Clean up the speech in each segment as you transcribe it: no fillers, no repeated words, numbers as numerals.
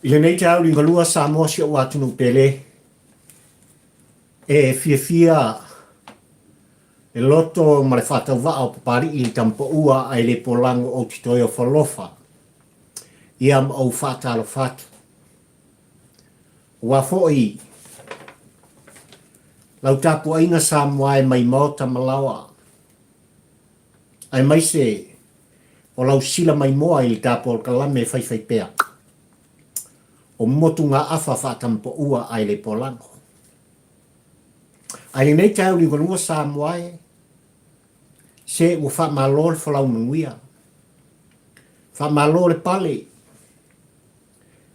I lenei taeao liugalua Samoa si ou atunuu pele, e fiafia le loto ma le faatauvaa o Papali'i i le Tamapaua ae le polago ou te toe ofalofa ia ma ou faatalofa atu. Aua foi lau tapuaiga Samoa e mai maota ma laoa, aemaise o lau sila maimoa i le tapolkalame e faifaipea o motugaafa faatamapaua ae le polago. Ae lenei taeao liugalua Samoa e, se ua faamalo le folau manuia, faamalo le pale,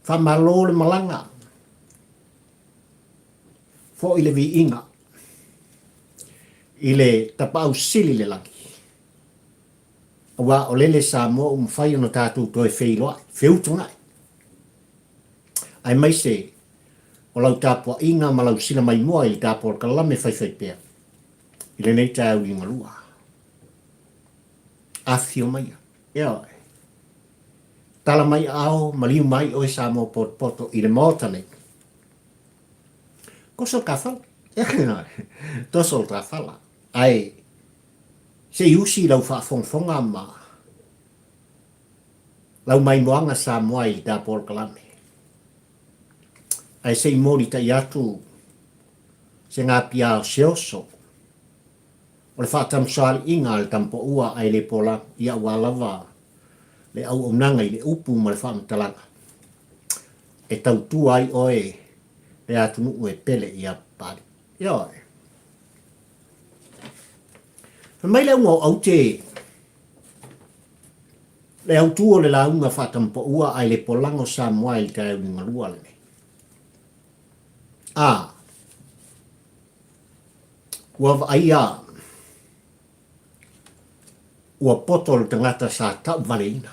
faamalo le malaga, foi le viiga i le Tapaau Sili i le lagi. Aua o lele Samoa ua mafai ona tatou toe feiloai, feutugai, aemaise o lau tapuaiga ma lau sila maimoa i le tapolkalame faifaipea i lenei taeao liugalua. Afifio maia. Ioe. Tala mai aao, maliu mai oe Samoa potopoto i le Maota nei. Toso le tafala. Toso le tafala. Ae se i usi lau faafogafoga ma lau maimoaga Samoa i le tapolkalame. Ae se i molitai atu se gapiā o se oso o le faatamusaaliiga a le Tamapaua ae le pola ia aua lava le auaunaga i le upu ma le faamatalaga e tautua ai oe le atunuu e pele ia Papalii. Ioe. Fai mai le auga o aute le autū o le lauga faatamapaua ae le polaga o Samoa i le taeao liugalua lenei. A, ua vaaia ua poto le tagata sa tauvaleina.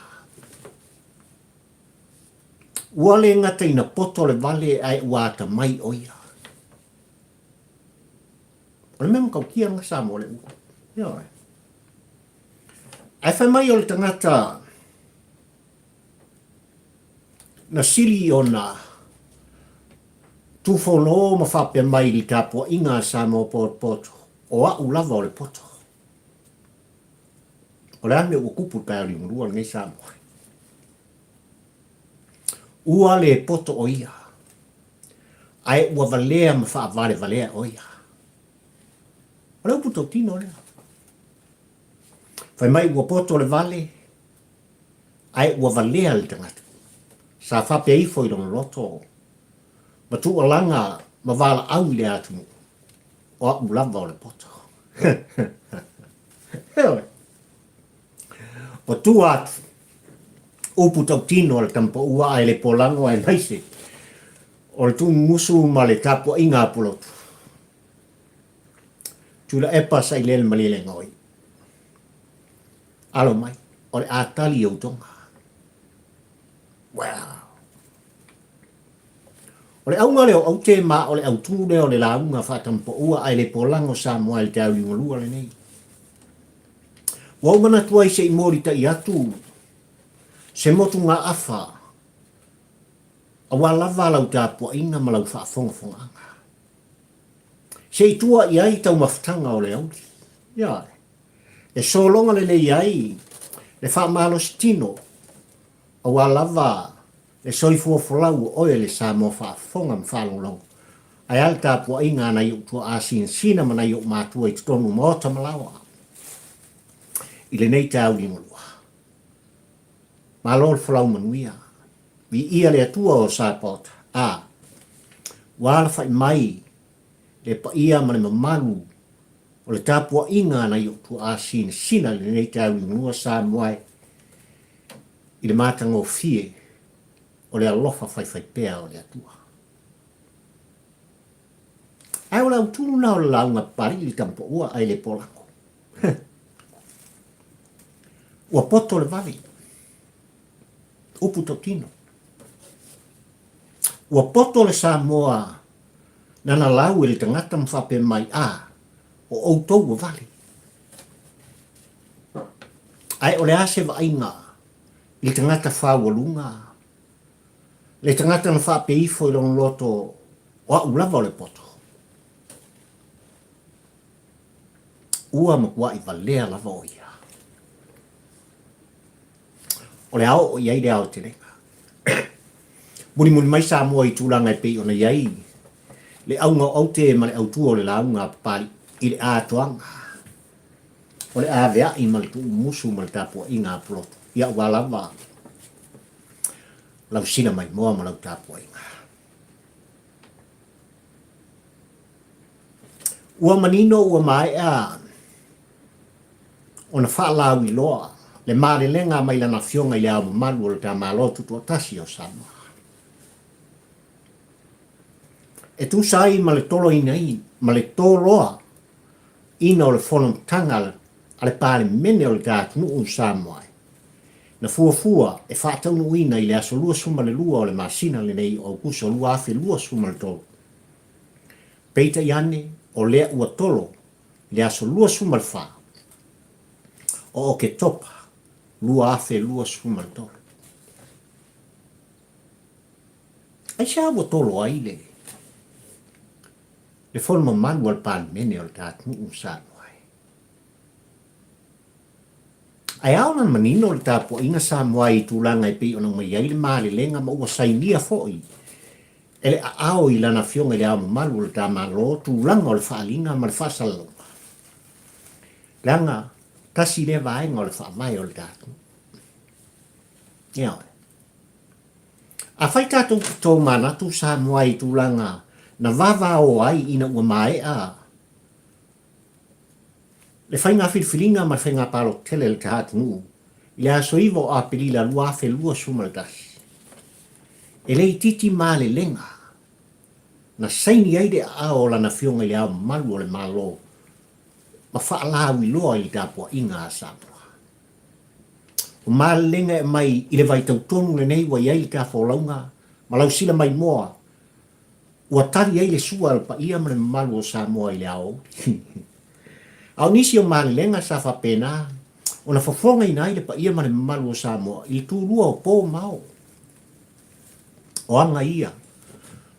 Ua le gata ina poto le vale ae ua atamai ʻo ia. O le mea matautia lena Samoa le ua. Ioe. Ae fai mai o le tagata na sili ona tufono ma faapea mai i le tapuaiga a Samoa potopoto, o a'u lava o le poto. O le a le mea ua tupu i le taeao liugalua lenei Samoa? Ua le poto ʻo ia, ae ua valea ma faavalevalea ʻo ia. O le upu tautino lea. Fai mai ua poto le vale, ae ua valea le tagata. Sa faapea ifo i lona loto, ma tuualaga ma valaau i le atunuu, o a'u lava o le poto. Ioe. O tua atu, upu tautino a le Tamapaua ae le polago aemaise o le tuumumusu ma le tapuaiga a Pulotu. Tuilaepa sailele malielegaoi. Alo mai, o le a tali ou toga. Well. O le auga lea o aute ma o le autū lea o le lauga faatamapaua ae le polago Samoa i le taeao liugalua lenei. Ua ou manatu ai se i molitai atu se motugaafa aua lava lau tapuaiga ma lau faafogafogaaga. Se i tua i ai taumafataga o le auli. Ioe. E sologa lelei ai le faamalositino aua lava le soifua folau o oe le Samoa faafofoga ma faalogologo, ae a le tapuaiga a nai ou tuaa sinasina ma nai ou matua i totonu o maota ma laoa i lenei taeao liugalua. Malo le folau manuia. Viia le Atua o Sapaota, a ua alafai mai le paia ma le mamalu o le tapuaiga a nai ou tuaa sinasina i lenei taeao liugalua Samoa e i le matagofie o le alofa faifaipea o le Atua. Ae o le autū lena o le lauga Papalii i le Tamapaua ae le polago. Ua poto le vale. Upu tautino. Ua poto le Samoa nana lau e le tagata ma faapea mai, a, o outou ua vale. Ae o le a se vaaiga i le tagata fāualuga? Le tagata na faapea ifo i lona loto, O a'u lava o le poto. Ua matua'i valea lava o ia. O le a oo i ai le aotelega. Mulimuli mai Samoa i tulaga e pei ona i ai le auga o aute ma le autu o le lauga a Papali'i i le atoaga o le avea'i ma le tuumusu ma le tapuaiga a Pulotu, ia aua lava lau sila maimoa ma lau tapuaiga. Ua manino ua maea ona faalauiloa le malelega mai lana Afioga i Le Ao Mamalu o le ta Malo Tutoatasi o Samoa. E tusa ai ma le toloina ma le toloa ina o le fonotaga a le Palemene o le ta atunuu o Samoa na fuafua e faataunuuina i le aso 22 o le masina lenei o Aukuso 2023. Peitai ane, o lea ua tolo i le aso 24 o Oketopa 2023. Aisea ua tolo ai le le fono mamalu a le Palemene o le ta atunuu o Samoa ai? Ae a ona manino le tapuaiga Samoa i tulaga e pei ona aumai ai le malelega ma ua sainia foi e le aao i Lana Afioga i Le Ao Mamalu o le ta Malo tulaga o le faaaliga ma le faasalalauga, leaga tasi lea vaega o le faavae o le ta atunuu. Ioe. Afai tatou te tomanatu Samoa i tulaga na vavao ai ina ua maea le faiga filifiliga ma le faiga palota tele a le ta atunuu i le aso 9 o Aperila 2021, e le itiiti malelega na saini ai le aao o Lana Afioga i Le Ao Mamalu o le Malo ma faalauiloa i le tapuaiga a Samoa. O malelega e aumai i le vaitau tonu lenei ua i ai le tafolauga ma lau sila maimoa Ua tali ai le sua a le paia ma le mamalu o Samoa i le aoauli. A o nisi o malelega sa faapena ona fofogaina ai le paia ma le mamalu o Samoa i le tulua o po ma ao. O aga ia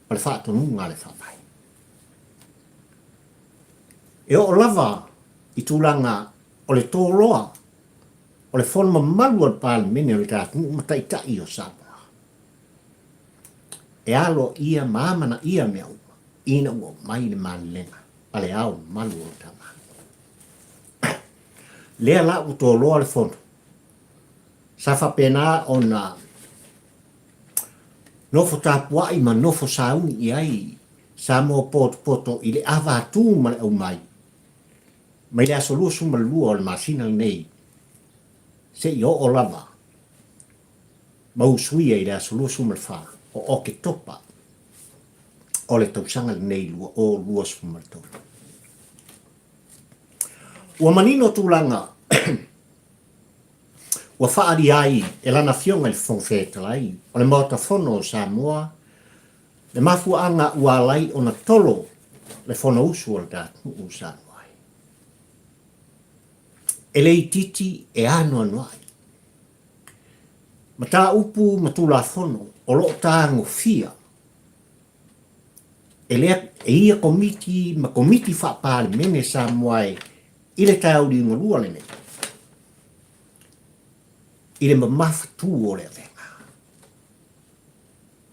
ma le faatonuga a le Faavae. E oo lava i tulaga o le toloa o le fono mamalu a le Palemene o le ta atunuu ma taitai o Samoa. E aloaia ma amanaia mea uma ina ua aumai le malelega a le Ao Mamalu o le Tama. Lea la ua toloa le fono, sa faapena ona nofo tapuai ma nofo sauni i ai Samoa potopoto i le avatū ma le aumai mai le aso 22 o le masina lenei seia oo lava ma usuia i le aso 24 o Oketopa o le tausaga lenei 2023. Ua manino tulaga ua faaalia ai e Lana Afioga i le Fofoga Fetalai o le Maota Fono o Samoa le mafuaaga ua ala ai ona tolo le Fonousu a le tatou o Samoa. E le itiiti e anoanoai Mataupu ma Tulafono o lo o tagofia e lea e ia Komiti ma Komiti Faa-Palemene Samoa e i le taeao liugalua lenei i le mamafatū o le avega.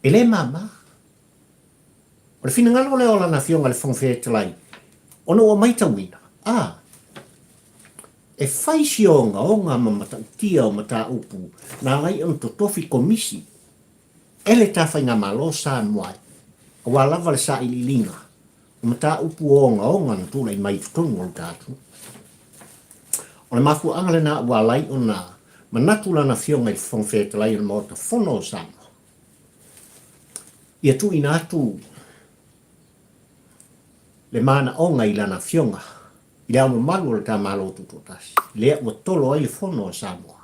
E le māmā. O le finagalo lea o Lana Afioga i le Fofoga Fetalai ona ua maitauina, a, E fai si ogaoga ma matautia o mataupu na ala ai ona totofi komisi e le ta faigamalo Samoa aua lava le sailiiliga o mataupu ogaoga na tulai mai i totonu o le ta atunuu. O le mafuaaga lena ua ala ai ona manatu lana Afioga i le Fofoga Fetalai o le Maota Fono o Samoa ia tuuina atu le manaoga i lana Afioga I le Ao Mamalu o le ta Malo Tutoatasi, lea ua tolo ai le Fono a Samoa.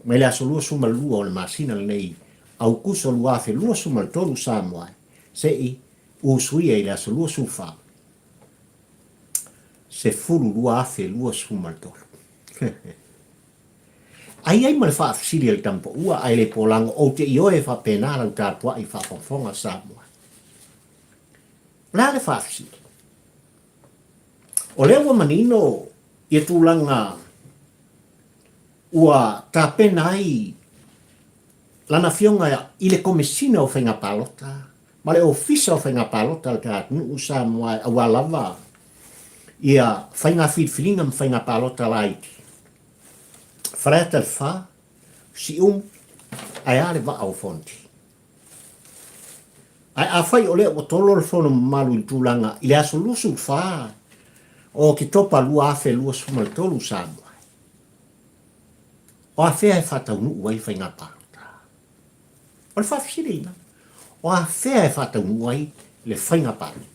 Mai le aso 22 o le masina lenei Aukuso 2023 Samoa se i usuia i le aso 24 10 2023. Ai ai ma le faafesili a le tamapaua ae le polago ou te ioe e faapena lau tapuai faafogafoga Samoa. O le a le faafesili? O lea ua manino ia tulaga ua tapena ai lana afioga i le Komesina o Faiga Palota ma le Ofisa o Faiga Palota a le ta atunuu Samoa aua lava ia faiga filifiliga ma faiga palota laiti. Faleata le 4, Siumu, ae a le Vaa o Fonoti. Ae afai o lea ua tolo le fono mamalu i le tulaga i le aso 24 o Oketopa 2023 Samoa, o afea e faataunuu ai faiga palota? O le faafesili lena. O afea e faataunuu ai le faiga palota?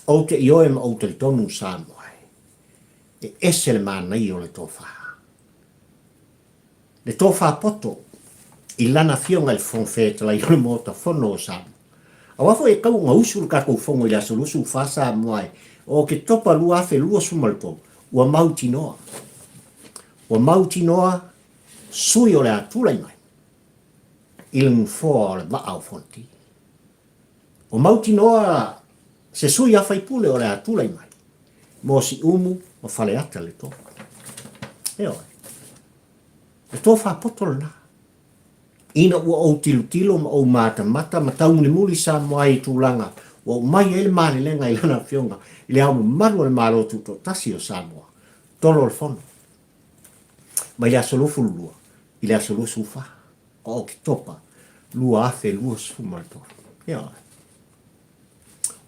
Ou te ioe ma ou talitonu Samoa e ese le manaia o le tofa. Le tofa poto i lana afioga i le Fofoga Fetalai o le Maota Fono o Samoa. Aua foi e tau ona usu le tatou fono i le aso 24 Samoa e o Oketopa 2023, ua mautinoa. Ua mautinoa sui o le a tulai mai i le nofoa o le Vaa o Fonoti. Ua mautinoa se sui a faipule o le a tulai mai mo Siumu ma Faleata le tofa. Ioe. Le tofa poto lena. Ina ua ou tilotilo ma ou matamata ma taumulimuli Samoa ai i tulaga ua oo mai ai le malelega i Lana Afioga i le Ao Mamalu o le Malo Tutoatasi o Samoa, tolo le fono mai le aso 22 i le aso 24 o Oketopa 2023. Ioe.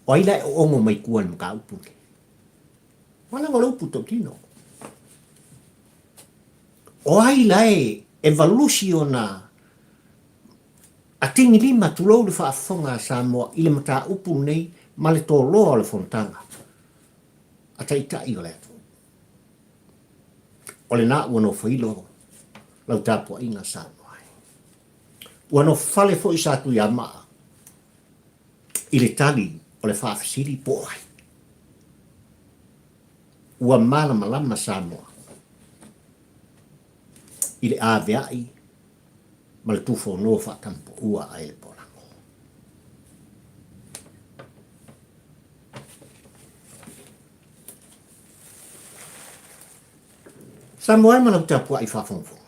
O ai la e oogo mai tua i le mataupu lenei? Aua leaga o le upu tautino. O ai la e e valusi ona atigilima tulou le faafofoga a Samoa i le mataupu lenei ma le toloa o le fonotaga a Taitai o le atunuu. O lena ua nofoilo lau tapuaiga Samoa e. Ua nofofale foi Satuiamaa i le tali o le faafesili po o ai. Ua malamalama Samoa i le aveai ma le tufono faatampoua a le Polago. Samoa e ma lau tapuai faafogafoga.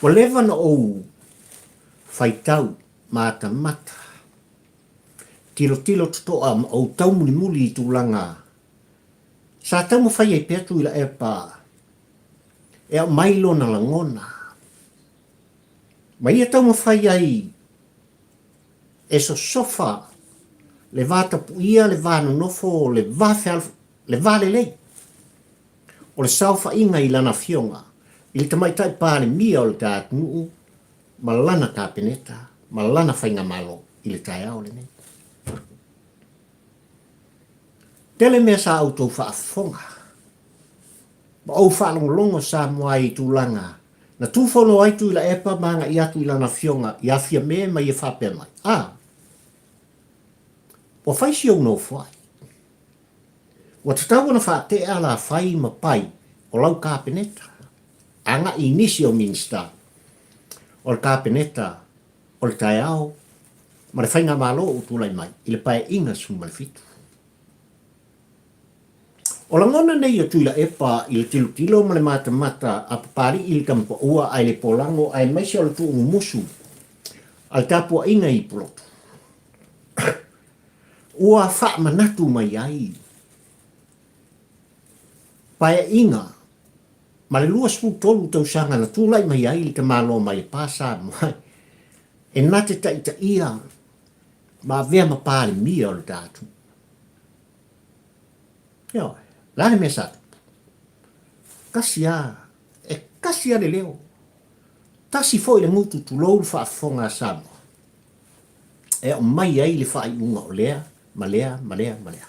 Ua leva ona ou faitau matamata, tilotilo totoa ma ou taumulimuli i tulaga sa taumafai ai pea Tuilaepa e aumai lona lagona ma ia taumafai ai e sosofa le va tapuia, le va nonofo, le va fealofani, le va lelei o le saofaiga i lana afioga i le Tamaitai Palemia o le ta atunuu ma lana Kapeneta ma lana Faigamalo i le taeao lenei. Tele mea sa outou faafofoga ma ou faalogologo Samoa ai i tulaga na tufono ai Tuilaepa ma agai atu i lana afioga ia Fiame ma ia faapea mai, A, ua fai si ou nofoai. Ua tatau ona faatea alafai ma pai o lau Kapeneta agai i nisi o Minisita o le Kapeneta o le taeao ma le Faigamalo ua tulai mai i le Paeaiga 17. O lagona nei o Tuilaepa i le tilotilo ma le matamata a Papali'i i le Tamapaua ae le Polago aemaise o le tuumumusu a le tapuaiga i Pulotu. Ua faamanatu mai ai Paeaiga ma le 23 tausaga na tulai mai ai le tamaloa mai e pa Samoa e na te taitaia ma avea ma Palemia o le ta atunuu. Ioe, o le a le mea sa tupu? Tasi a, e tasi a le leo. Tasi foi le gutu tulou le faafofoga a Samoa e aumai ai le faaiuga o lea ma lea ma lea ma lea.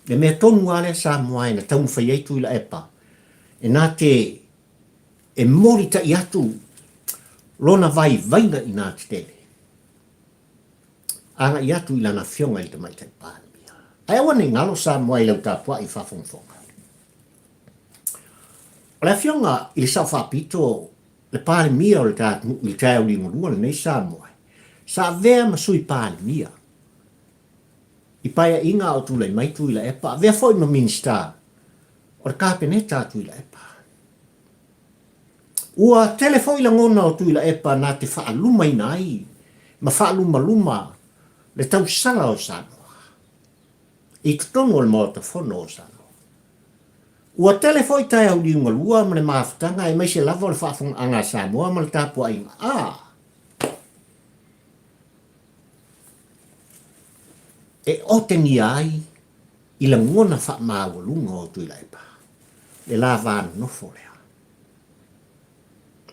Le mea tonu lava lea Samoa e na taumafai ai Tuilaepa e na te e molitai atu lona vaivaiga i nā tetele. Agai atu i lana afioga i le Tamaitai Palemia. Ae aua ne i galo Samoa i lau tapuai faafogafoga. O le afioga i le Sao Faapito, le Palemia o le ta atunuu i le taeao liugalua lenei Samoa, sa avea ma Sui Palemia i paeaiga a o tulai mai Tuilaepa, avea foi ma Minisita o le Kapeneta a Tuilaepa. Ua tele foi lagona o Tuilaepa na te faalumaina ai ma faalumaluma le tausala o Samoa i totonu o le Maota Fono o Samoa. Ua tele foi taeao liugalua ma le mafutaga aemaise lava o le faafogaaga a Samoa ma le tapuaiga a e otegia ai i lagona faamaualuga o Tuilaepa le la va nonofo lea.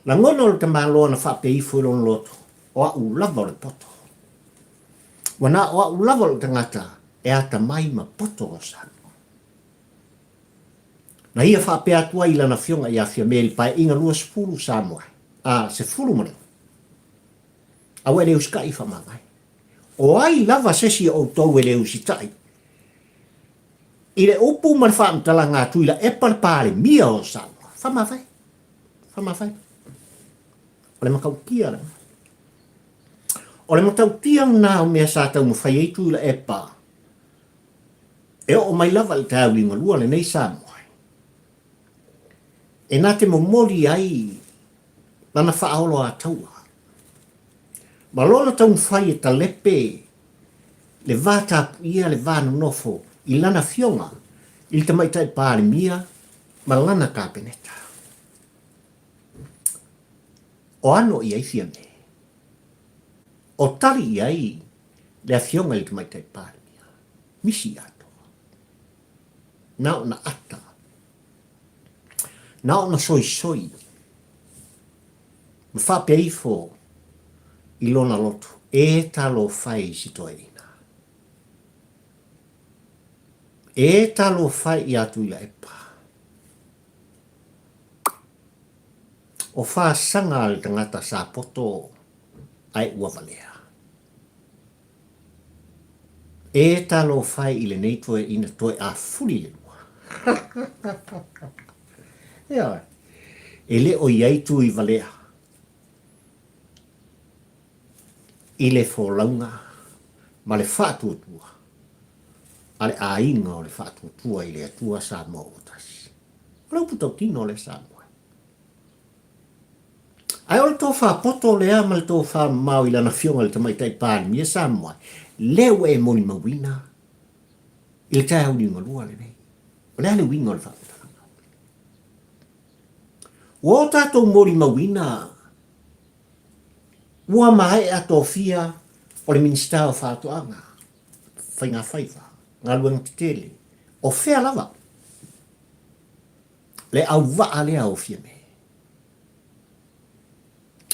Lagona o le tamaloa na faapea ifo i lona loto, o au lava o le poto. Ua na o au lava lou tagata e atamai ma poto o Samoa. Na ia faapea atu ai i lana afioga ia Fiame i le Paeaiga 20 Samoa, a, 16. Aua e le usitai faamavae. O ai lava se isi o outou e le usitai i le upu ma le faamatalaga a Tuilaepa le Palemia o Samoa? Faamavae. Faamavae. O le matautia lena. O le matautia lena o mea sa taumafai ai Tuilaepa e oo mai lava i le taeao liugalua lenei Samoa e na te momoli ai lana faaoloataua ma lona taumafai e talepe le va tapuia, le va nonofo i lana afioga i le Tamaitai Palemia ma lana Kapeneta. O ano i ai Fiame? O tali i ai le afioga i le Tamaitai Palemia? Misi atoa. Na ona ata. Na ona soisoi. Ma faapea ifo i lona loto, E talofa e i si toeaina. E talofa e ia Tuilaepa. O fasaga a le tagata sa poto ae ua valea. E talofa e i lenei toeaina toe afuli le lua. Ioe. E le o i ai tui valea i le folauga ma le faatuatua a le aiga o le Faatuatua i le Atua Samoa ua tasi. O le upu tautino lea Samoa. Ae o le tofa poto lea ma le tofa mamao i lana afioga i le Tamaitai Palemia Samoa, lea ua e molimauina i le taeao liugalua lenei. O le a le uiga o le faamatalaga? Ua o tatou molimauina ua maea tofia o le Minisita o Faatoaga, Faiga Faiva, Galuega Tetele, o fea lava le auvaa lea o Fiame.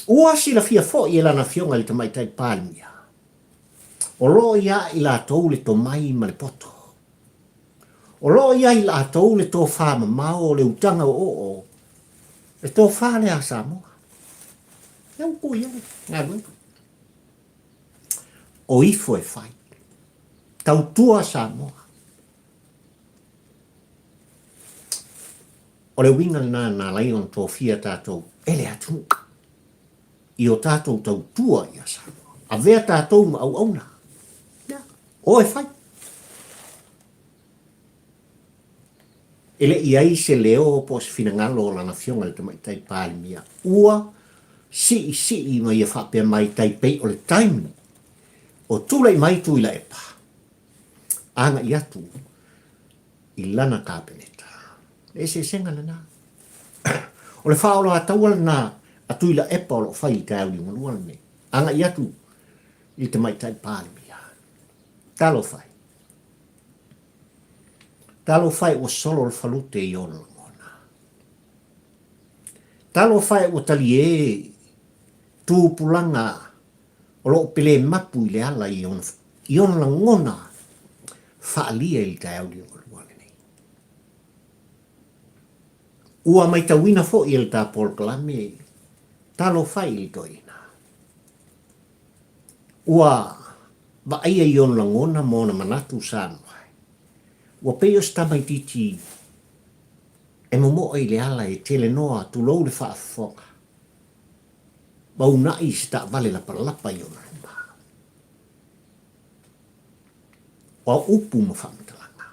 Ua silafia foi e lana afioga i le Tamaitai Palemia, o lo o iā i latou le tomai ma le poto. O lo o iā i latou le tofa mamao o le utaga oooo, le tofa lea a Samoa. Lea ua tuu i ai le galuega. O ifo e fai. Tautua Samoa. O le uiga lena na ala ai ona tofia tatou e le atunuu i o tatou tautua ia Samoa. Avea tatou ma auauna. Ia, o e fai. E le i ai se leo po o se finagalo o lana afioga i le Tamaitai Palemia ua siisii ma ia faapea mai tai pei o le taimi o tulai mai Tuilaepa agai atu i lana Kapeneta. Le eseesega lena. O le faaoloataua lena a Tuilaepa o lo o fai i le taeao liugalua lenei, agai atu i le Tamaitai Palemia. Talofa e. Talofa e ua solo le falute i ona lagona. Talofa e ua talie tupulaga o lo o pele mapu i le ala i ona, i ona lagona faaalia i le taeao liugalua lenei. Ua maitauina foi e le ta polokalame talofa i le toeaina. Ua vaaia i ona lagona ma ona manatu Samoa, ua pei o se tamaitiiti e momoe i le ala e telenoa tulou le faafofoga ma uunai se taavale lapalapa i ona luma. O au upu ma faamatalaga.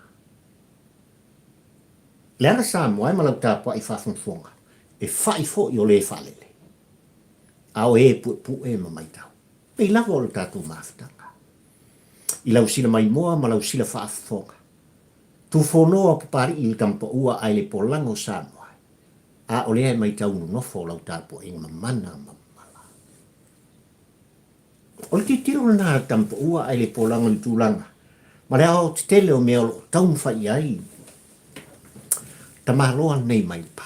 Le ala Samoa e ma lau tapuai faafogafoga, e fai foi o le faalele, a o e puepue ma maitau. Pei lava o le tatou mafutaga. I lau sila maimoa ma lau sila faafofoga, tufonoa Papalii i le Tamapaua ae le polaga o Samoa, a o lea e maitau nonofo lau tapuaiga mamana ma mamala. O le tilotilo lena a le Tamapaua ae le polaga i le tulaga ma le aoaotetele o mea o lo o taumafai i ai tamaloa lenei mai Lepa.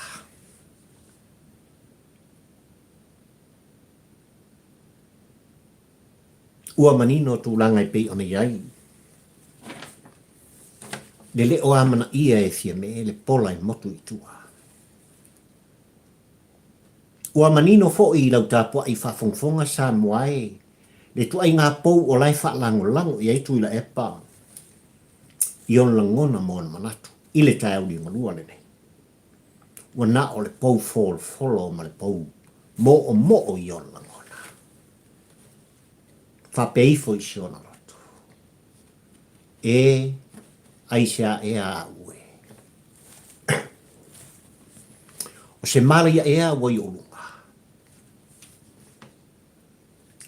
Ua manino tulaga e pei ona i ai le le o amanaia e Fiame le pola e motu i tua. Ua manino foi i lau tapuai faafogafoga Samoa e le ituaiga pou o la e faalagolago i ai Tuilaepa i ona lagona ma ona manatu i le taeao liugalua lenei. Ua na o le pou folofolo ma le pou moomoo i ona lagona. Faapea ifo i si ona loto, E, aisea ea au e? O se mala ia ea ua i ou luga?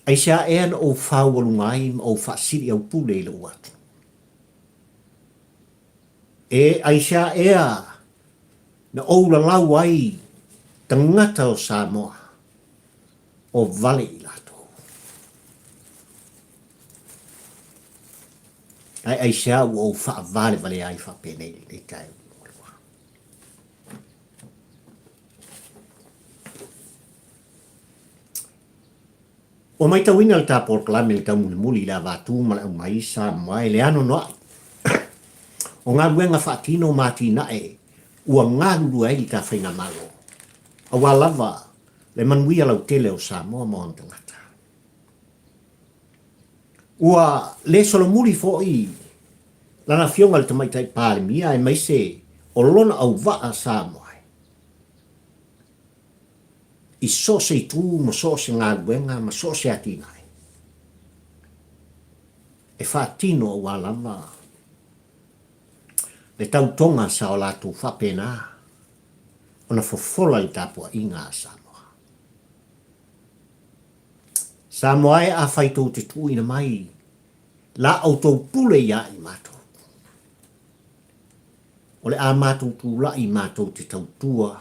Aisea ea na ou fāualuga ai ma ou faasili aupule i lou atunuu? E aisea ea na ou lalau ai tagata o Samoa o vale i latou? Ae aisea ua ou faavalevalea ai faapenei i lenei taeao liugalua? Ua maitauina le ta polokalame i le taumulimuli i le avatu ma le aumai Samoa e le anoanoai o galuega faatino ma atinae ua galulue ai le ta faigamalo aua lava le manuia lautele o Samoa ma ona tagata. Ua le solomuli foi lana Afioga i le Tamaitai Palemia aemaise o lona auvaa Samoa i so o se itu ma so o se galuega ma so o se atinae e faatino aua lava le tautoga sa o latou faapena ona fofola i le tapuaiga a Samoa. Samoa e, afai tou te tuuina mai la outou pule ia i matou, o le a matou tulai matou te tautua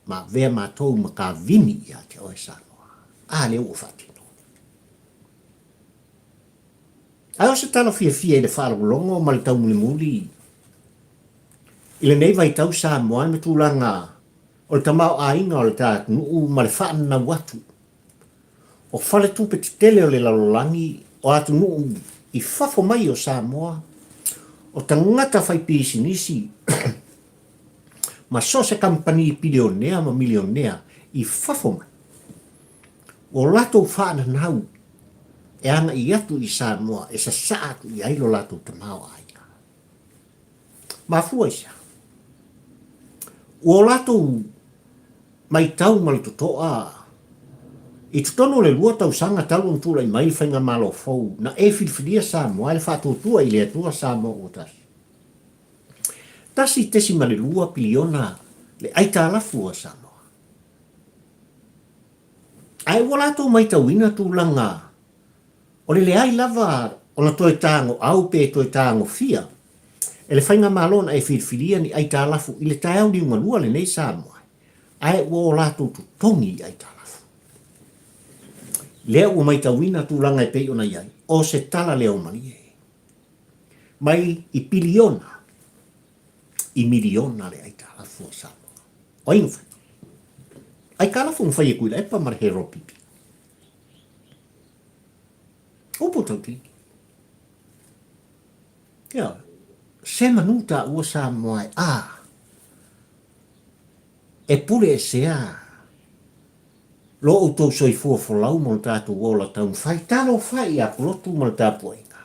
ma avea matou ma kavini ia te oe Samoa. A lea ua faatino. Ae o se tala fiafia i le faalogologo ma le taumulimuli i lenei vaitau Samoa ma tulaga o le tamaoaiga o le ta atunuu ma le faananau atu o faletupe tetele o le lalolagi o atunuu i fafo mai o Samoa, o tagata faipisinisi ma so o se kamupani pilionea ma milionea i fafo mai, ua latou faananau e agai atu i Samoa e sasaa atu i ai lo latou tamaoaiga. Mafua i sea? Ua o latou matau ma le totoa i totonu o le lua tausaga talu ona tulai mai le Faigamalo fou na e filifilia Samoa e le faatuatua i le Atua Samoa ua tasi. 1.2 piliona le aitalafu a Samoa. Ae ua latou matauina tulaga o le leai lava ona toe tagoau pe toe tagofia e le Faigamalo na e filifilia ni aitalafu i le taeao liugalua lenei Samoa, ae ua o latou totogi i aitalafu. Lea ua matauina tulaga e pei ona i ai, o se tala leo malie mai i piliona i miliona le aitalafu a Samoa. O ai na fai? Aitalafu na fai e Tuilaepa ma le Harold Pipi. Upu tautini. Ia, se manu taua Samoa e a. E pule esea lo outou soifua folau ma lo tatou ola taumafai. Talofa ia Pulotu ma le tapuaiga.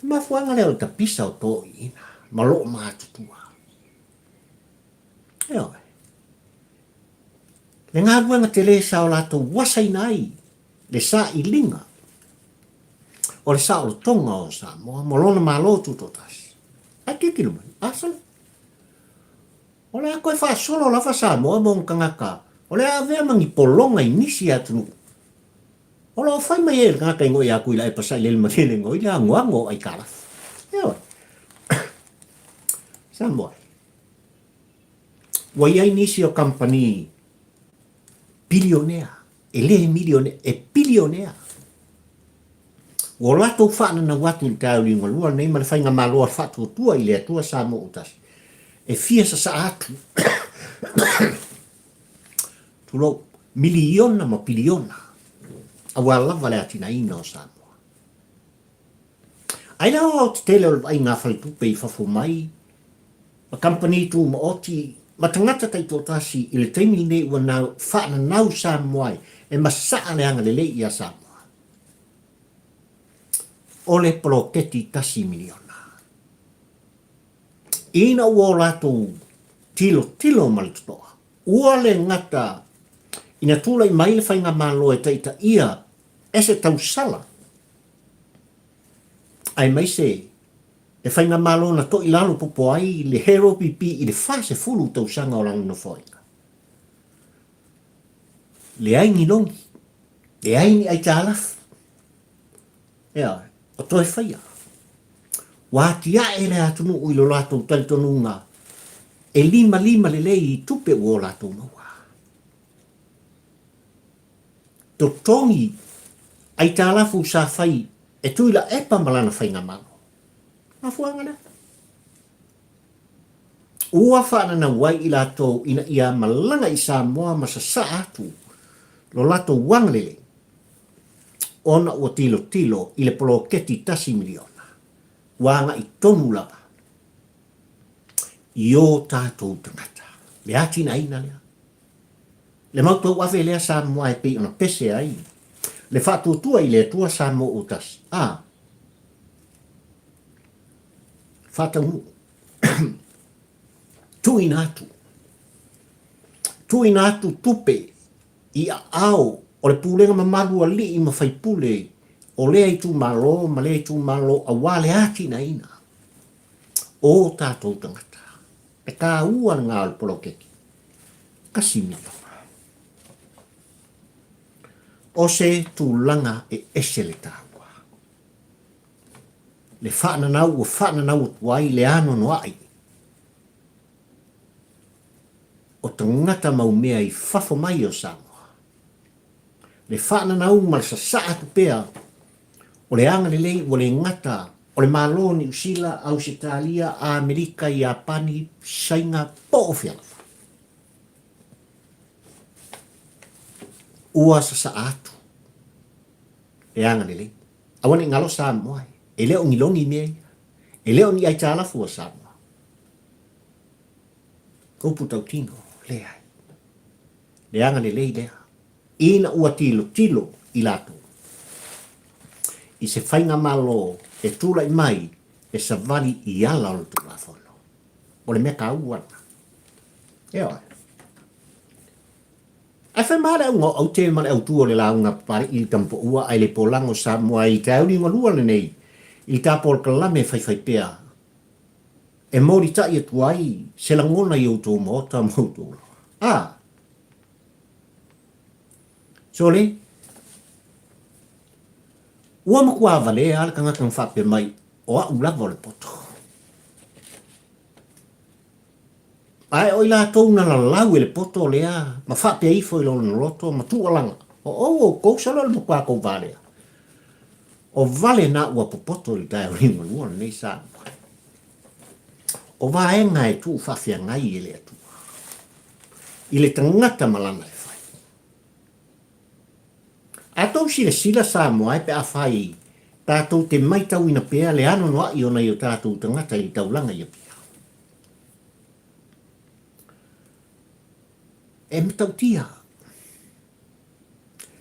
Le mafuaaga lea o le tapisa o toeaiina ma loo matutua. Ioe. Le galuega tele sa o latou asaina ai le sailiga o le saolotoga o Samoa ma lona Malo Tutoatasi. Ae tilotilo mai, a sole. O le a toe faasolo lava Samoa ma ona tagata, o le a avea ma ni pologa i nisi atunuu. O lo o fai mai ai e le tagata i ia Tuilaepa sailele malielegaoi le anoano o aitalafu. Ioe. Samoa. Ua i ai nisi o kamupani bilionea, e le milionea, e bilionea. Ua latou faananau atu i le taeao liugalua lenei ma le Faigamalo a le Faatuatua i le Atua Samoa ua Tasi, e fia sasaa atu, tulou, miliona ma piliona aua lava le atinaeina o Samoa. Ai le aoaotetele o le vaaiga a faletupe i fafo mai, ma kamupani tumaoti, ma tagata taitoatasi i le taimi lenei ua nau faananau Samoa ai e masaa le agalelei ia Samoa. O le poloketi $1 miliona. Ina ua o latou tilotilo ma le totoa, ua le gata ina tulai mai le faigamalo e taitaia e se tausala, aemaise le faigamalo na toilalo popo ai le Hero PP i le 40 tausaga o lana nofoaiga. Leai ni logi, leai ni aitalafu, ea, o toe faia. Ua atiae le atunuu i lo latou talitonuga e limalima lelei i tupe ua o latou maua. Totogi aitalafu sa fai e Tuilaepa ma lana faigamalo. Mafuaaga lea. Ua faananau ai i latou ina ia malaga i Samoa ma sasaa atu lo latou agalelei ona ua tilotilo i le poloketi $1 miliona ua agai tonu lava i o tatou tagata. Le atinaeina lea. Le mau tauave lea Samoa e pei ona pese ai le faatuatua i le Atua Samoa ua tasi. A. Faataunuu. Tuuina atu. Tuuina atu tupe i aao o le pulega mamalu alii ma faipule o lea itumalo ma lea itumalo aua le atinaeina o tatou tagata. E taua lena o le poloketi. $1 miliona. O se tulaga e ese le taua. Le faananau ua faananau atu ai le anoanoai o tagata mau mea i fafo mai o Samoa. Le faananau ma le sasaa atu pea o le agalelei ua le gata o le Malo o Niu Sila, Ausetalia, Amerika, Iapani, Saina po o fea lava. Ua sasaa atu le agalelei. Aua ne i galo Samoa, e le o ni logi mea ia. E le o ni aitalafu a Samoa. Upu tautino, leai. Le agalelei lea. Ina ua tilotilo i latou i se faigamalo e tulai mai e savali i ala o le Tulafono. O le mea taua lena. Ioe. Ae fai ma le auga o aute ma le autu o le lauga Papalii i le Tamapoua ae le polago o Samoa i taeauli galua lenei i le tapolokalame faifaipea e molitai atu ai se lagona i outou maota ma outou loa. A! Sole! Ua matua valea le tagata na faapea mai, o au lava o le poto. Ae o i latou na lalau e le poto lea ma faapea ifo i lona loto ma tuualaga, o ou outou solo le matua tou valea. O vale na ua popoto i le taeao liugalua lenei Samoa. O vaega e tuu faafeagai e le Atua i le tagata ma lana le fai. A tou silasila Samoa e pe afai tatou te maitauina pea le anoanoai o nai o tatou tagata i le taulaga i Apia. E matautia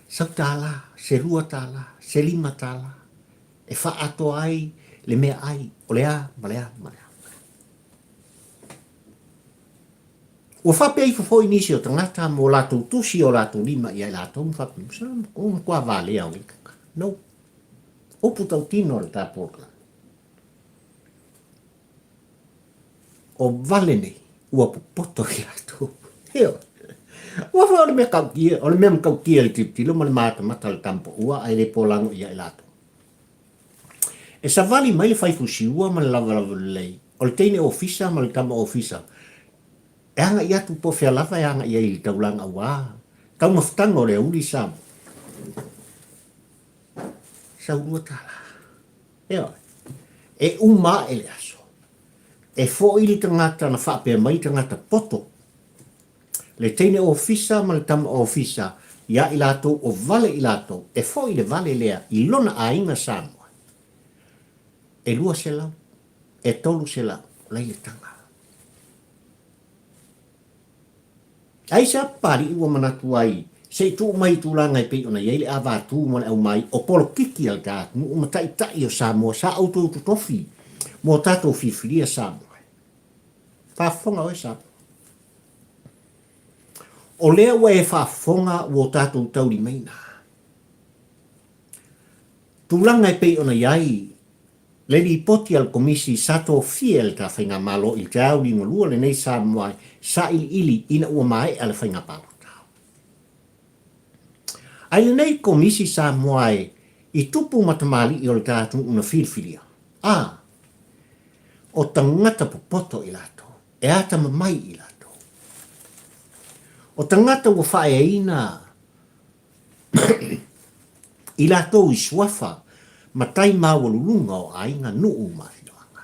sau tālā, se $2, se $5 e faaatoa ai le meaai, o le a ma le a ma le a. Ua faapea ifo foi nisi o tagata mo latou tusi o latou lima ia i latou ma faapea, Sa o matua valea o nei tagata. No. Upu tautino a le ta polokalame. O vale nei, ua popoto i latou. Ioe. Ua foi o le mea tautia, o le mea matautia i le tilotilo ma le matamata o le tamapaua ae le polago ia i latou. E savali mai le faifusiua ma le lavalava lelei o le teine ofisa ma le tama ofisa e agai atu po o fea lava e agai ai i le taulaga aua taumafataga o le auli i Samoa. Sau $2. Ioe. E uma ae le aso. E foi le tagata na faapea mai tagata poto. Le teine ofisa ma le tama ofisa ia i latou o vale i latou, e foi le vale lea i lona aiga Samoa. E 200, e 300 lai le taga. Aisea Papalii ua manatu ai se i tuu mai i tulaga e pei ona i ai le avatū ma le aumai o polokiki a le ta atunuu ma taitai o Samoa sa outou totofi mo tatou filifilia Samoa. Faafofoga oe Samoa. O lea ua e faafofoga ua o tatou taulimaina tulaga e pei ona i ai Le lipoti a le Komisi sa tofia e le ta Faigamalo i le taeao liugalua lenei Samoa e sailiili ina ua maea le faiga palota. A i lenei Komisi Samoa e i tupu ma tamalii o le ta atunuu na filifilia, a, o tagata popoto i latou, e atamamai i latou. O tagata ua faaeaina I latou i suafa matai maualuluga o aiga, nuu ma afioaga.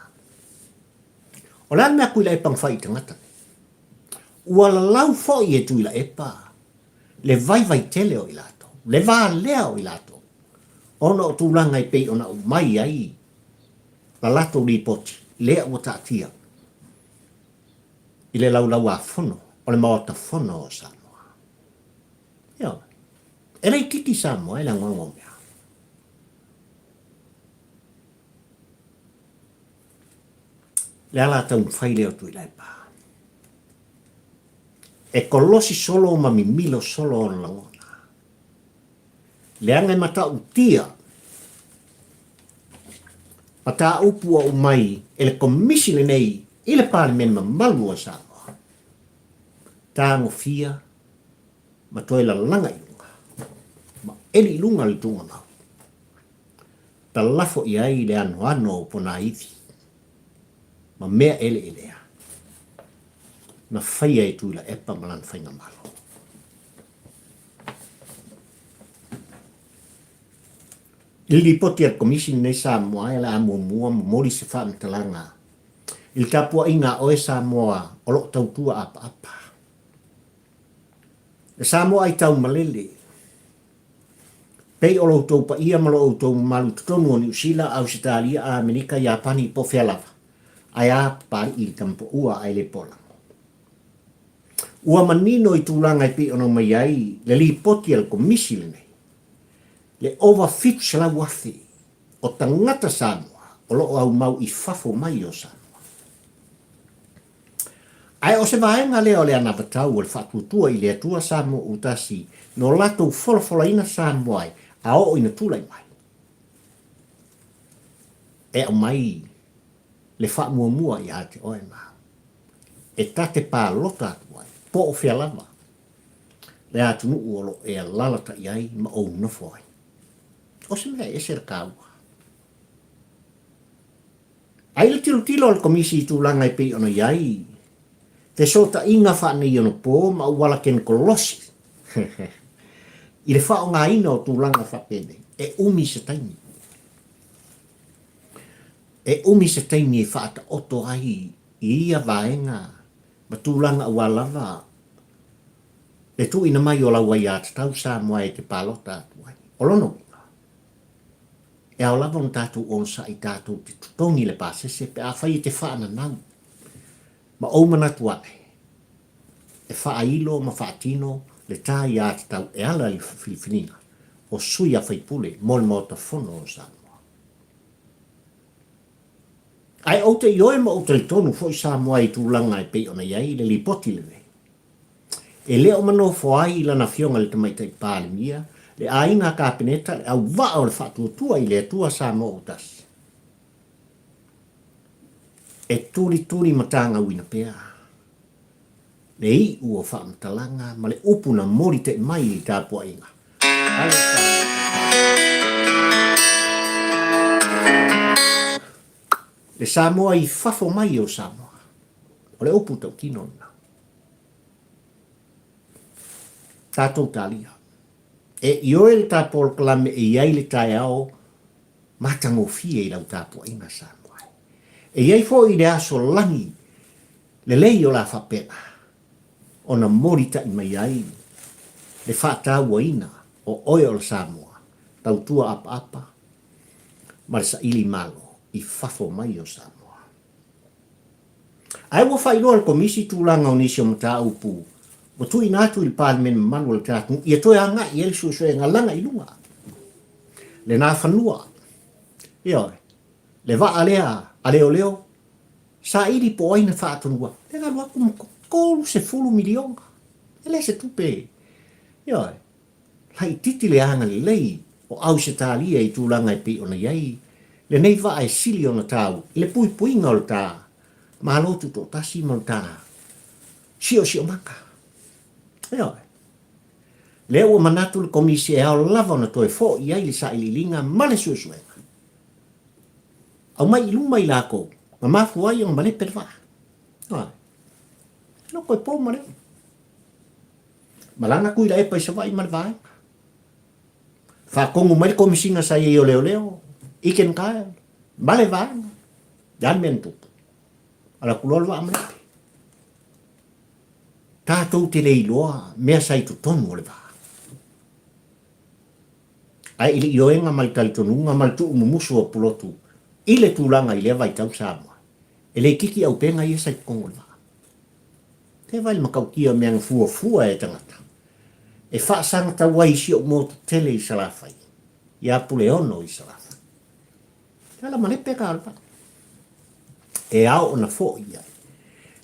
O le a le mea a Tuilaepa na fai i tagata nei? Ua lalau foi e Tuilaepa le vaivai tele o i latou, le valea o i latou, ona o tulaga e pei ona aumai ai la latou lipoti lea ua taatia i le Laulau-a-Fono o le Maota Fono o Samoa. Ioe. E laitiiti Samoa e le agoago o mea. Le ala taumafai lea o Tuilaepa. E kolosi solo ma mimilo solo ona lagona. Leaga e matautia mataupu ua aumai e le Komisi lenei i le Palemene mamalu o Samoa. Tagofia ma toe lalaga i luga, ma eli i luga le tuugamau. Talafo i ai le anoano o ponaivi ma mea eleelea na faia e Tuilaepa ma lana faigamalo. I le lipoti a le Komisi lenei Samoa e le a muamua momoli se faamatalaga i le tapuaiga a oe Samoa o lo o tautua apaapa. E Samoa ai taumalele. Pei o lo outou paia ma lo outou mamalu i totonu o Niu Sila, Ausetalia, Amerika, Iapani, po o fea lava, ae a Papali'i i le tamapaua ae le polago. Ua manino i tulaga e pei ona omai ai le lipoti a le Komisi lenei, le ova 700,000 o tagata Samoa o lo o aumau i fafo mai o Samoa. Ae o se vaega lea o le anavatau o le faatuatua i le Atua Samoa ua tasi no latou folafolaina Samoa ai a oo ina tulai mai. E aumai le faamuamua ia te oe ma au e ta te palota atu ai po o fea lava le atunuu o lo o e alalatai ai ma ou nofo ai. O se mea e ese le taua. A i le tilotilo a le Komisi i tulaga e pei ona i ai fesootaiga faaneionapo ma auala kenikolosi i le faaaogaina o tulaga faapenei, e umi se taimi. E umi se taimi e faataoto ai i ia vaega ma tulaga aua lava le tuuina mai o lau aiatatau Samoa e te palota atu ai. O lona uiga, E ao lava ona tatou onosai tatou te totogi le pasese pe afai e te faananau ma ou manatu ae e faailo ma faatino le ta aiatatau e ala i le filifiliga o sui a faipule mo le Maota Fono o Samoa. Ae ou te ioe ma ou talitonu foi Samoa i tulaga e pei ona i ai le lipoti lenei. E le o manofo ai i lana Afioga i le Tamaitai Palemia, le Aiga Kapeneta, le auvaa o le Faatuatua i le Atua Samoa ua Tasi. E tulituli matagauina pea le iu o faamatalaga ma le upu na molita'i mai i le tapuaiga a le Le Samoa i fafo mai o Samoa. O le upu tautino lena. Tatou talia. E ioe le ta polokalame e i ai le taeao matagofie i lau tapuaiga Samoa e. E i ai foi le aso lagi lelei o la faapena ona molita'i mai ai le faatauaina o oe o le Samoa tautua apaapa ma le saili malo i fafo mai o Samoa. Ae ua faailoa e le Komisi tulaga o nisi o mataupu ua tuuina atu i le Palemene mamalu o le tatou ia toe agai i ai le suesuega laga i luga lena fanua. Ioe, le vaa lea a leoleo, saili po o ai na faatonua, le alu atu ma 30 miliona. E le se tupe. Ioe, laitiiti le agalelei o Ausetalia i tulaga e pei ona i ai lenei vaa e sili ona taua i le puipuiga o le ta Malo Tutoatasi ma le ta siosiomaga. Ioe. Lea ua manatu le Komisi e ao lava ona toe foi i ai le sailiiliga ma le suesuega. Aumai i luma i lakou na mafua ai ona malepe le vaa. Ioe. Loko e po ma leo. Malaga Tuilaepa i Savaii ma le vaega. Faatonu mai le Komesina sa i ai o Leoleo, Egan Kyle, ma le vaega. Le a le mea na tupu? Ala atu loa le vaa malepe. Tatou te le iloa mea sa i totonu o le vaa. Ae i le ioega ma le talitonuga ma le tuumumusu o Pulotu i le tulaga i lea vaitau Samoa, e le itiiti aupega ia sa i totonu o le vaa. Te vaai le matautia o mea na fuafua e tagata e faasagatau ai i si ou motu tele i Salafai, ia Puleono i Salafai. Te ala malepe ka o le vaa. E ao ona foi i ai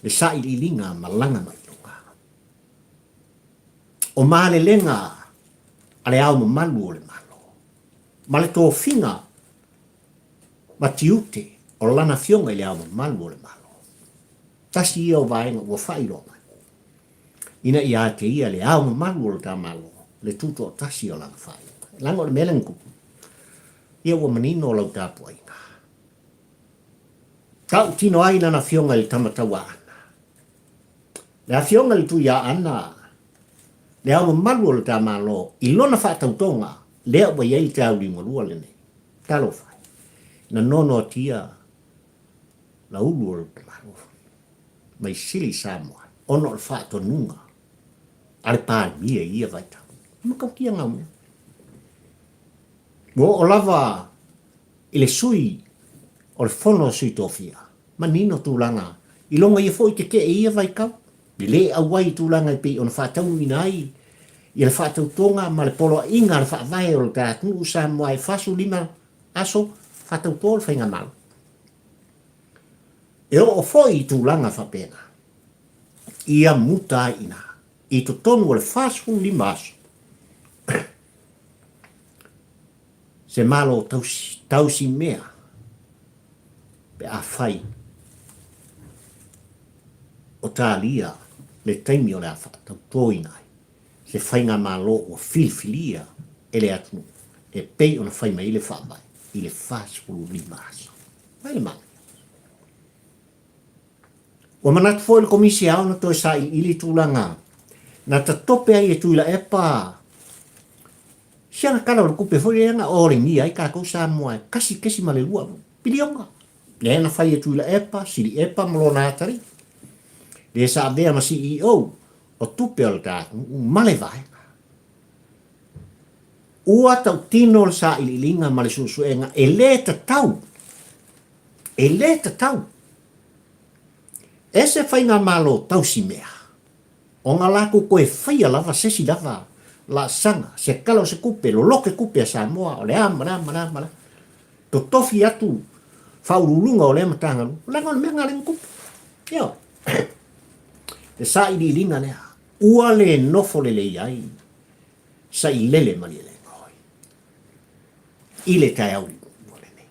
le sailiiliga ma laga mai luga. O malelega a le Ao Mamalu o le Malo ma le tofiga ma tiute o Lana Afioga i le Ao Mamalu o le Malo. Tasi ia o vaega ua faailoa mai, ina ia ateia le Ao Mamalu o lo ta Malo le tutoatasi o lana faaiuga. Leaga o le mea lea na tupu, ia ua manino lau tapuaiga. Tautino ai Lana Afioga i le Tama Tauaana. Le Afioga i le Tuiaana, le Ao Mamalu o lo ta Malo, i lona faatautoga, lea ua i ai le tauliumalua lenei. Talofa e, na nonoatia la ulu o le Malo mai sili i Samoa ona o le faatonuga a le Palemia i ia vaitau. E matautia ngau mea. Ua oo lava i le sui o le Fono a Sui Tofia, manino tulaga i lona ia foi tetee i ia vaitau, le le auai i tulaga e pei ona faataunuuina ai ia le faatautoga ma le poloaiga a le Faavae o le ta atunuu Samoa e 45 aso faatauto le Faigamalo. E oo foi i tulaga faapena, ia muta ai i ina, i totonu o le 45 aso, se Malo tausi, tausi mea pe afai o talia le taimi o le a faatautoina ai se faigamalo ua filifilia e le atunuu e pei ona fai mai ai le Faavae i le 45 aso. Mai le manaia. Ua manatu foi le Komisi e ao ona toe sailiili tulaga na tatope ai e Tuilaepa siana tala o le tupe foi lea na olegia ai tatou Samoa e 1.2 piliona. Lea na fai e Tuilaepa, Siliepa ma lona atalii. Lea sa avea ma CEO o tupe o le ta atunuu ma le vaega. Ua tautino le sailiiliga ma le suesuega e le tatau, e le tatau e se faigamalo tausimea ona latou toe faia lava se isi lava laasaga, se tala o se tupe, lolote tupe a Samoa, o le a ma le a ma le a ma le a. Totofi atu Faauluuluga o lea Matagaluega, leaga o le mea lena lea na tupu. Ioe. Le sailiiliga lea, ua le nofo lelei ai Sailele Malielegaoi i le taeao liuliua lenei.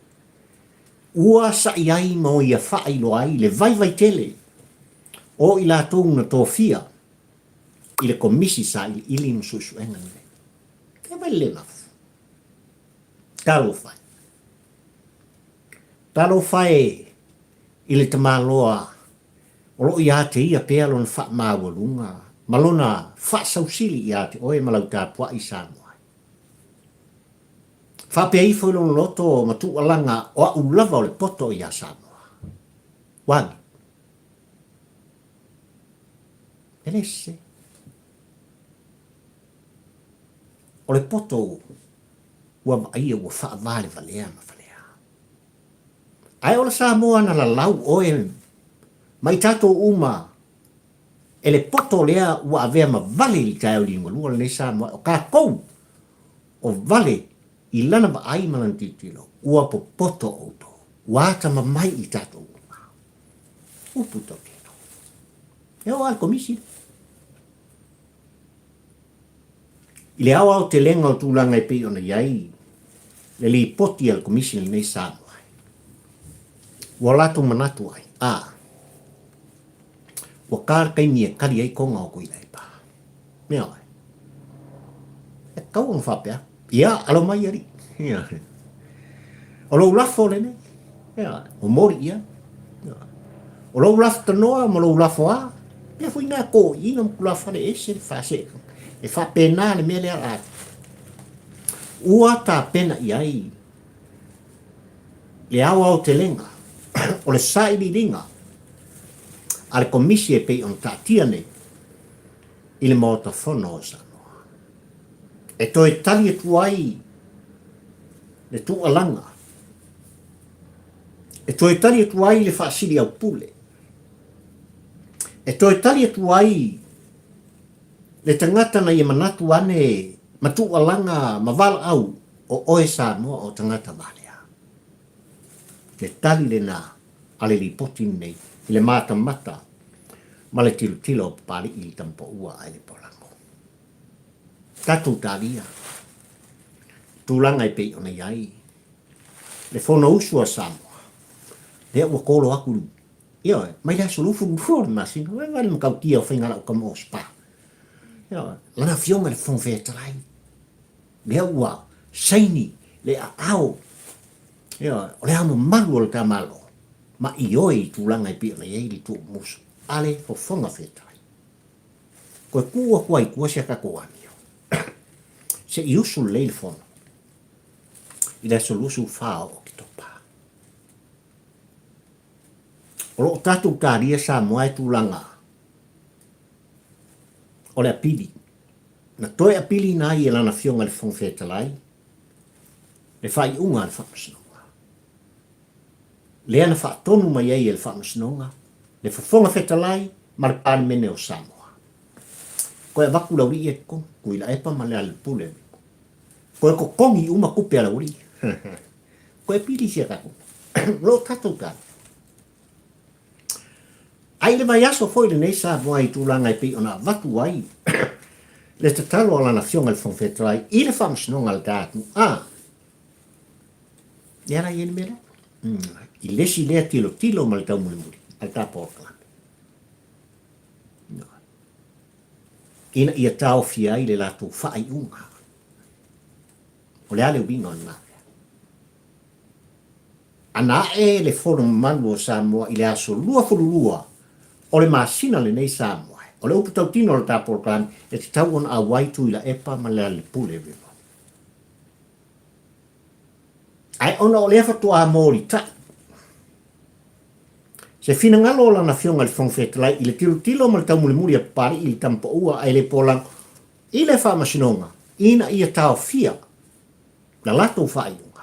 Ua sa'i ai ma ia faailoa ai le vaivai tele o i latou na tofia i le Komisi Sailiili ma Suesuega lenei. E vai le mafu. Talofa e. Talofa e i le tamaloa o lo o ia te ia pea lona faamaualuga ma lona faasausili ia te oe ma lau tapuai Samoa. Faapea ifo i lona loto ma tuualaga o a'u lava o le poto iā Samoa. Ua agi. E le sese. O le poto ua vaaia ua faavalevalea ma valea. Ae o le Samoa na lalau oe ma i tatou uma e le poto lea ua avea ma vale i le taeao liugalua lenei Samoa o tatou o vale i lana vaai ma lana tilotilo ua popoto outou ua atamamai i tatou uma. Upu tautino. E oo lava i le Komisi lea. I le aoaotelega o tulaga e pei ona i ai le lipoti a le Komisi lenei Samoa, ua latou manatu ai, a, ua ka le taimi e kali ai toga o Tuilaepa. Mea oe. E tatau ona faapea atu. Ia, alo mai alii. Ia. O lou lafo lenei. Ia, momoli i ai. Ia. O lou lafo tanoa ma lou lafo a, mea foi na toeaiina ma tulafale ese le faasee. E faapena le mea lea a ua tapena i ai le aoaotelega o le sailiiliga a le Komisi e pei ona taatia nei i le Maota Fono o Samoa. E toe tali atu ai le tuualaga, e toe tali atu ai le faasili aupule, e toe tali atu ai le tagata na ia manatu ane ma tuualaga ma valaau o oe Samoa o tagata valea. Le tali lena a le lipoti lenei i le matamata ma le tilotilo o Papali'i i le Tamapaua a Elepolago. Tatou talia tulaga e pei ona i ai le Fonousu a Samoa, lea ua kolo atu, ioe, mai le aso 22 o le masina, vaai le matautia o Faigalauta mo Spa. Ioe, lana afioga i le Fofoga Fetalai, lea ua saini le aao, ioe, o le ao mamalu o le ta Malo, ma ioe i tulaga e pei ona i ai le tuumusu a le Fofoga Fetalai. Toe tuu atu ai i tua si a tatou amio, se i usu lelei le fono i le aso 24 o Oketopa. O lo o tatou talia Samoa e tulaga o le apili. Na toe apiliina ai e lana Afioga i le Fofoga Fetalai le faaiuga a le Faamasinoga. Lea na faatonu mai ai e le Faamasinoga le Fofoga Fetalai ma le Palemene o Samoa. Toe avatu le aualii e totogi, Tuilaepa ma Lealailepule. Toe totogi uma tupe a le aualii. Toe pili sia tatou mea. O lo o tatou tali. Ai le vaiaso foi lenei Samoa i tulaga e pei ona avatu ai le tatalo a lana Afioga i le Fofoga Fetalai i le Faamasinoga a le ta atunuu. A, lea la i ai le mea lea. I le isi lea tilotilo ma le taumulimuli a le ta polokalame. Ina ia taofia ai le latou faaiuga. O le a le uiga o lena mea? Ana ae le Fono Mamalu o Samoa i le aso 22 o le masina lenei Samoa, o le upu tautino o le ta polokalame e tatau ona auai Tuilaepa ma Lealailepule River. Ae ona o lea faatoa molitai se finagalo o lana Afioga i le Fofoga Fetalai i le tilotilo ma le taumulimuli a Papali'i i le Tamapaua ae le Polago i le Faamasinoga ina ia taofia la latou faaiuga.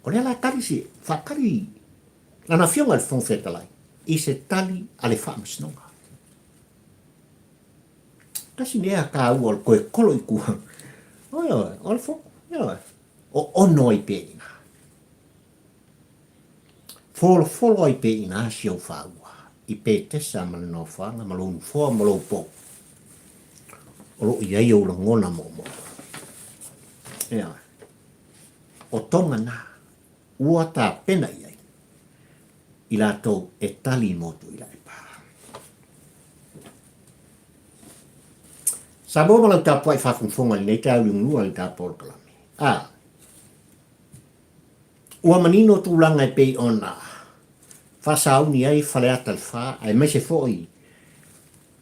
O lea la tali se faatali lana Afioga i le Fofoga Fetalai i se tali a le Faamasinoga. Tasi mea taua o le toe kolo i tua. Oi, oi, o le fono, oi, o ono ai pea i ina. Folofolo ai pea i ina si ou faaua i Petesa ma le nofoaga ma lou nofoa ma lou pou o lo o i ai ou lagona moomoo. Ioe. O toga na ua tapena i ai i latou e tali mo Tuilaepa. Samoa ma lau tapuai faafogafoga i lenei taeao liugalua i le ta polokalame. A. Ua manino tulaga e pei ona faasauni ai Faleata le Fa aemaise foi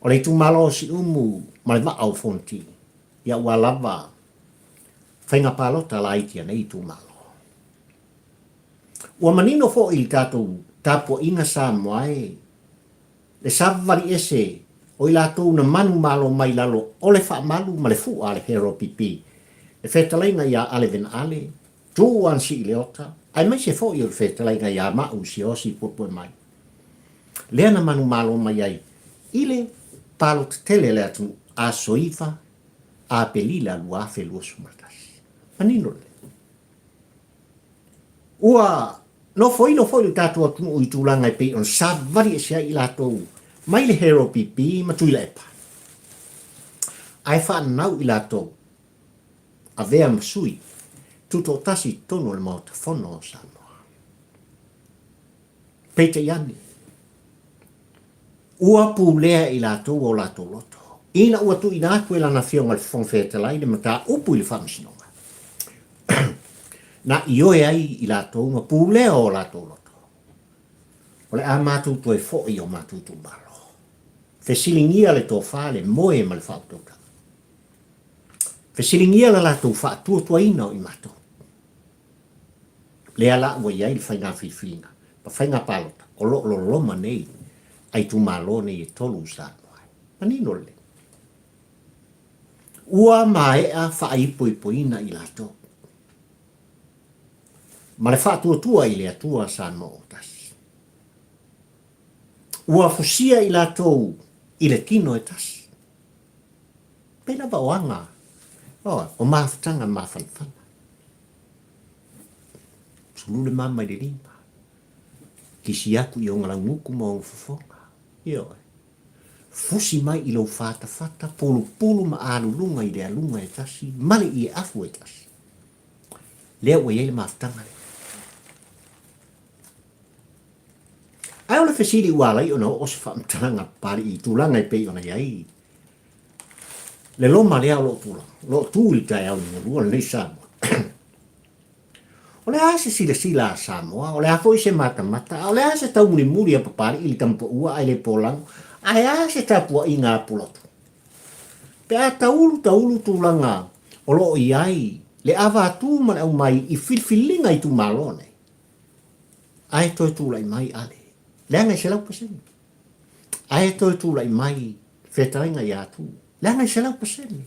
o le itumalo o Siumu ma le Vaa o Fonoti ia ua lava faiga palota laiti a nei itumalo. Ua manino foi i le tatou tapuaiga Samoa e le savali ese o i latou na manumalo mai lalo o le faamalu ma le fua a le HRPP, le fetalaiga ia Ale Venaale, Tuu a Si'ileota, aemaise foi o le fetalaiga ia Ma'u Siaosi Puepuemai, lea na manumalo mai ai i le palota tele a le atunuu aso 9 Apelila 2021. Manino lelei. Ua nofoilo foi lo tatou atunuu i tulaga e pei ona savali ese ai i latou mai le HRPP ma Tuilaepa, ae faanau i latou avea ma sui tutoatasi i totonu o le Maota Fono o Samoa. Peitai ane, ua pulea e i latou o latou loto, ina ua tuuina atu e Lana Afioga i le Fofoga Fetalai le mataupu i le Faamasinoga, na ioe ai i latou ma pulea o latou loto, o le a matou toe foi i o matou itumalo. Fesiligia le tofa, le moe ma le faautautaga. Fesiligia le latou faatuatuaina o i matou. Lea la ua i ai le faiga filifiliga ma faiga palota o lo o loloma nei a itumalo nei e tolu i Samoa. Manino lelei. Ua maea faaipoipoina i latou ma le faatuatua i le Atua Samoa o tasi. Ua fusia i latou i le tino e tasi. Pei lava o aga o mafutaga mafanafana. Sulu le mama i le lima, kisi aku i ona launuku ma ona fofoga. Ioe. Fusi mai i lou fatafata, pulupulu ma aluluga i le aluga e tasi, ma le ieafu e tasi. Lea ua i ai le mafutaga lea. Ae o le fesili ua ala ai ona oo se faamatalaga Papalii i tulaga e pei ona i ai le loma lea o lo o tulaga, o lo o tu i le taeao liugalua lenei Samoa. O le a se silasila a Samoa, o le a foi se matamata, a o le a se taumulimuli a Papalii i le tamapaua ae le polago, ae a se tapuaiga a Pulotu? Pe a taulu taulu tulaga o lo o i ai le avatu ma le aumai i filifiliga itumalo nei, ae toe tulai mai Ale, leaga e 100%. Ae toe tulai mai fetalaiga ia Atu, leaga e 100%.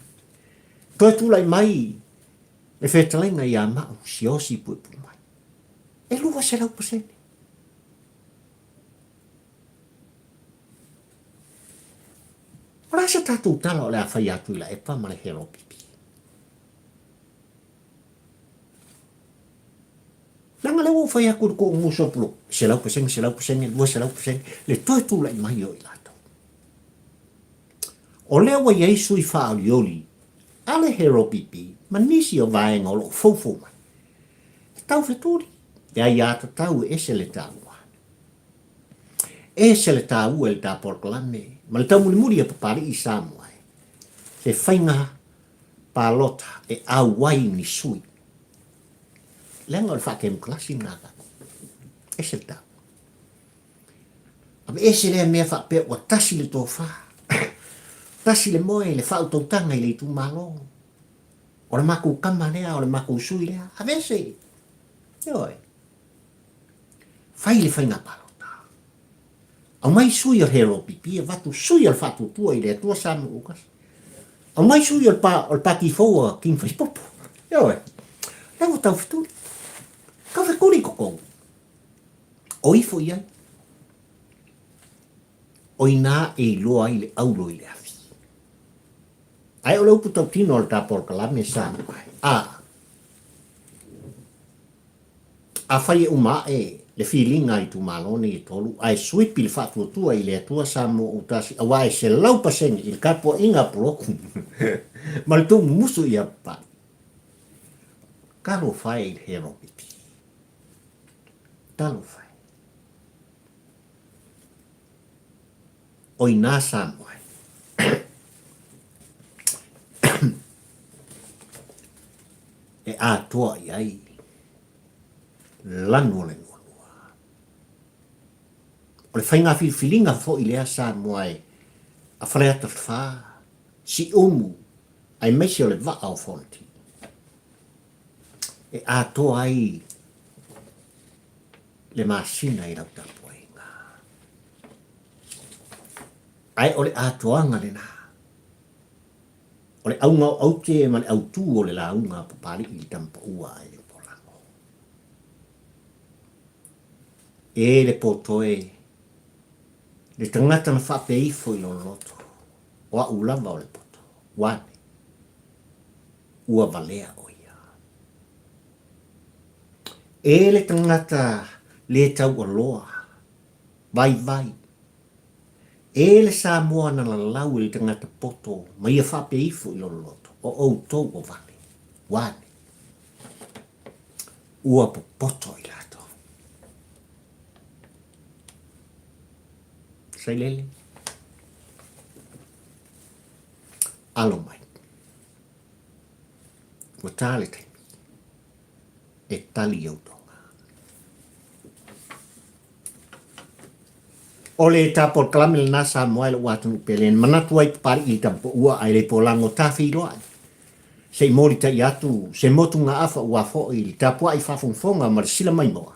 Toe tulai mai le fetalaiga ia Ma'u, Siaosi Puepue mai, e 200%. O le a se tatou tala o le a fai atu i Laepa ma le Heropipi? Leaga lea ua ou fai atu i le tou musu o pulo, 100%, 100%, 200%, le toe tulai mai o i latou. O lea ua i ai sui faaolioli a le HRPP ma nisi o vaega o lo o foufou mai. E taufetuli, e aiatatau e ese le taua. Ese le taua i le ta polokalame ma le taumulimuli a Papalii i Samoa e se faiga palota e auai ni sui. Leaga o le faatemokalasi lena a tatou. Ese le taua. Aveese lea mea faapea ua tasi le tofa, tasi le moe, le faautautaga i le itumalo. O le matou tama lea, o le matou sui lea. Aveese. Ioe. Fai le faiga palota. Aumai sui o le HRPP, avatu sui o le Faatuatua i le Atua Samoa Autasi. Aumai sui o le, pa, o le Pati Fou a King Faipopo. Ioe. Lea ua taufetuli. Taufetuli i totonu. O ifo i ai. O inā e iloa ai le aulo i le afi. Ae o le upu tautino a le ta polokalame sa mai. A, afai e uma ae le filiga a itumalo nei e tolu, ae suipi le faatuatua i le Atua Samoa Autasi aua e 100% i le tapuaiga a Puloku ma le tuumumusu ia Papalii. Talofa e i le Heropiti. Talofa e. O inā Samoa e. E atoa i ai lanu o le nuanua. O le faiga filifiliga foi lea Samoa e a Faleata 4, Siumu aemaise o le vaa o Fonoti e atoa ai le masina i lau tapuaiga. Ae o le atoaga lena. O le auga o aute ma le autū o le lauga a Papali'i i le tama paua a Elepolago. E le potoe, le tagata na faapea ifo i lona loto, o a'u lava o le poto, ua ane, ua valea ʻo ia. E le tagata lē taualoa, vaivai, E le Samoa na lalau e le tagata poto ma ia faapea ifo i lona loto, o outou ua vale, ua ane, ua popoto i latou. Sailele, alo mai, ua tā le taimi e tali i ou toga. O le ta polokalame lena Samoa e lou atunuu pele e manatu ai Papali'i i Tampaua ae le polago tafeiloai se i molitai atu se motugaafa ua foi i le tapuai faafogafoga ma le silamaimoa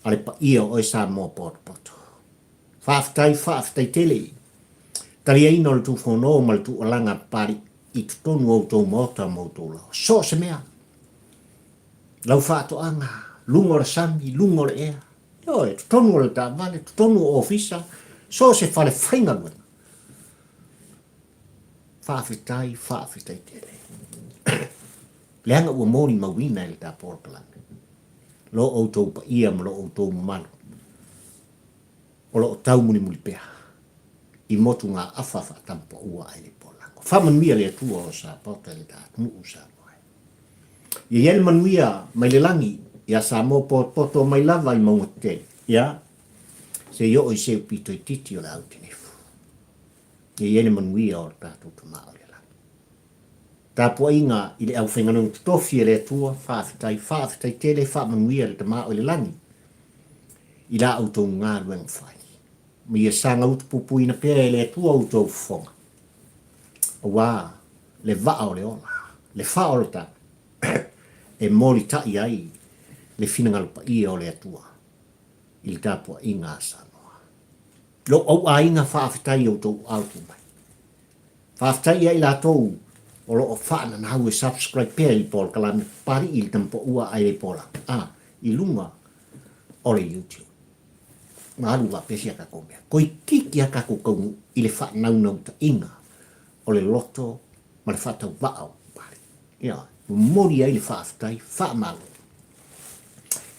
a le paia o oe Samoa potopoto. Faafetai, faafetai tele i taliaina o le tufono ma le tuualaga a Papali'i i totonu o outou maota ma outou laoa. So o se mea, lau faatoaga, luga o le sami, luga o le ea, Ioe, totonu o le taavale, totonu o ofisa, so o se fale faigaluega. Faafetai, faafetai tele. Leaga ua molimauina e le ta polokalame lo outou paia ma lo outou mamalu o lo o taumulimuli pea i motugaafa faatampaua ae le polago. Faamanuia le Atua o Sapota i le ta atunuu Samoa. Ia i ai le manuia mai le lagi iā Samoa potopoto mai lava i mauga tetele, ia, se i oo i se upito itiiti o le au tenefu. Ia i ai le manuia o le tatou Tama o i le lagi. Tapuaiga i le aufaigaluega totofi a le Atua, faafetai, faafetai tele, faamanuia le Tama o i le lagi i la outou galuega fai. Ma ia saga utupupuina pea e le Atua outou fofoga, aua le vaa o le ola, le faaolataga e molitai ai le finagalo paia o le Atua i le tapuaiga a Samoa. Lou auaiga faafetai i outou aao tuu mai. Faafetai ia i latou o lo o faananau e subscribe pea i le polokalame Papali'i i le Tamapaua ae le Pola a i luga o le YouTube. Ma alu faapea si a tatou mea. Toeitiiti a tatou taunuu i le faanaunautaiga o le loto ma le faatauvaa o Papalii. Ia, momoli ai le faafetai faamalo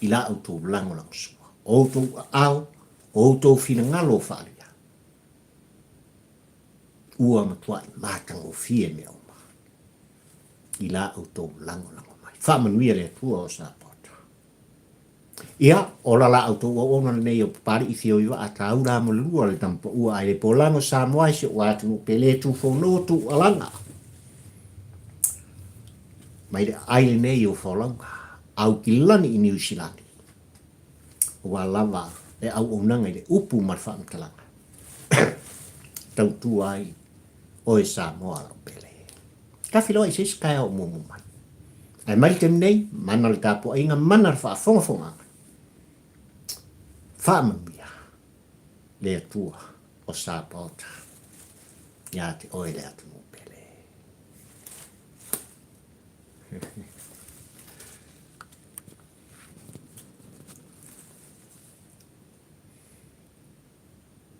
i la outou lagolagosua, o outou aao, o outou finagalo o faaalia. Ua matuai matagofie mea uma i la outou lagolago mai. Faamanuia le Atua o Sapota. Ia, ola la outou auauna lenei o Papali'i Fioivaa Taula mo le lua le Tamapaua ae le Polago Samoa i si ou atunuu pele Tufono Tuualaga mai le aai lenei o Folauga Aukilani i Niu Silani aua lava le auaunaga i le upu ma le faamatalaga tautua ai oe Samoa lau pele. Tafilo ai se isi taeao o muamua mai. Ae mai le taimi nei, mana le tapuaiga, mana le faafogafogaga. Faamanuia le Atua o Sapaota ia te oe le atunuu pele.